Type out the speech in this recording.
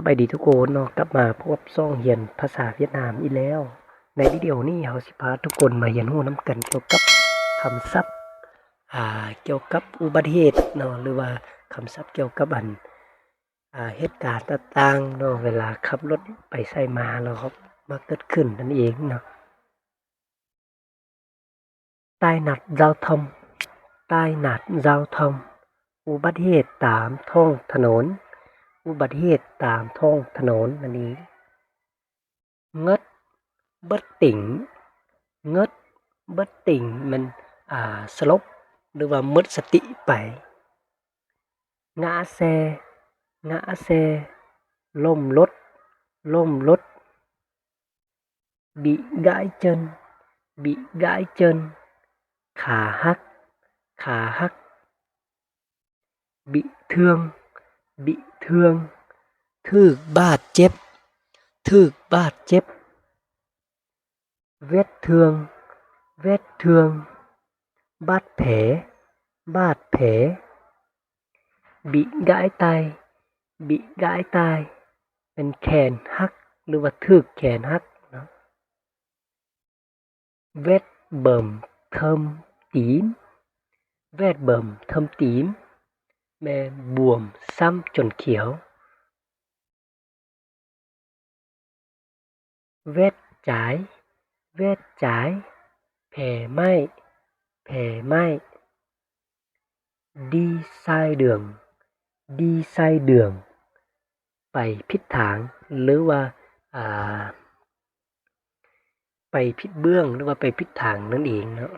ສະບາຍດີທຸກຄົນເນາະ ກັບມາພົບກັບຊ່ອງຮຽນພາສາຫວຽດນາມອີກແລ້ວ. ໃນວິດີໂອນີ້ເຮົາຊິພາທຸກຄົນມາຮຽນຮູ້ນຳກັນກ່ຽວກັບຄຳສັບ ອ່າ ກ່ຽວກັບອຸບັດເຫດເນາະ ຫຼືວ່າຄຳສັບກ່ຽວກັບອັນ ອ່າ ເຫດການຕ່າງໆເນາະ ເວລາຂັບລົດໄປໃສມາແລ້ວມາເກີດຂຶ້ນນັ້ນເອງເນາະ. Tai nạn giao thông, tai nạn giao thông, ອຸບັດເຫດຕາມທ້ອງຖະໜົນ, ອຸບັດເຫດຕາມທ້ອງຖະໜົນນັ້ນເອງ. Ngất bất tỉnh, ngất bất tỉnh ແມ່ນ ອ່າ ສະຫຼົບ ຫຼືວ່າໝົດສະຕິໄປ. Ngã xe, ngã xe ລົ້ມລົດ, ລົ້ມລົດ. Bị gãy chân, bị gãy chân ຂາຫັກ, ຂາຫັກ. Bị thương, bị thương ຖືກບາດເຈັບ, ຖືກບາດເຈັບ. Vết thương, vết thương ບາດແຜ, ບາດແຜ. Bị gãy tay, bị gãy tay ແມ່ນແຂນຫັກ ຫຼືວ່າຖືກແຂນຫັກເນາະ. Vết bầm thâm tím, vết bầm thâm tím ແມ່ນບວມຊ້ຳຈົນຂຽວ. Vết cháy, vết cháy ແຜໄໝ້, ແຜໄໝ້. Đi sai đường, đi sai đường ໄປຜິດທາງ ຫຼືວ່າ ອ່າ ໄປຜິດເບື້ອງ ຫຼືວ່າໄປຜິດທາງນັ້ນເອງເນາະ.